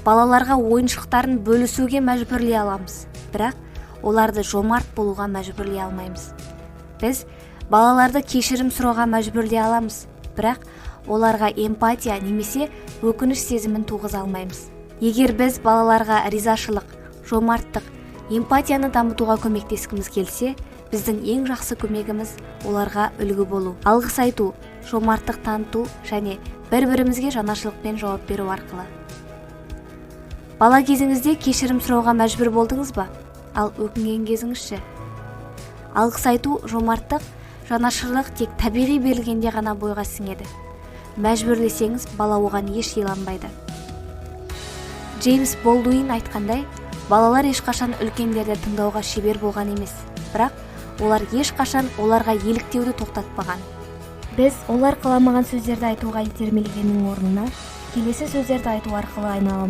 Балаларға ойыншықтарын бөлісуге мәжбүрлей аламыз, бірақ оларды жомарт болуға мәжбүрлей алмаймыз. Біз балаларды кешірім сұрауға мәжбүрлей аламыз, бірақ оларға эмпатия немесе өкініш сезімін туғыза алмаймыз. Егер біз балаларға ризашылық, жомарттық, эмпатияны дамытуға көмектескіміз келсе, біздің ең жақсы көмегіміз – оларға үлгі болу, алғыс айту, жомарттық таныту және бір-бірімізге жанашырлықпен жауап беру арқылы. Бала кезіңізде кешірім сұрауға мәжбүр болдыңыз ба? Ал өкінген кезіңіз ше? Алғыс айту, жомарттық, жанашырлық тек табиғи берілгенде ғана бойға сіңеді. Мәжбүрлесеңіз, бала оған еш иланбайды. Джеймс Болдуин айтқандай, балалар ешқашан үлкендерді тыңдауға шебер болған емес, бірақ олар ешқашан оларға еліктеуді тоқтатпаған. Біз олар қаламаған сөздерді айтуға итермелегеннің орнына келесі сөздерді айту арқылы айналамызды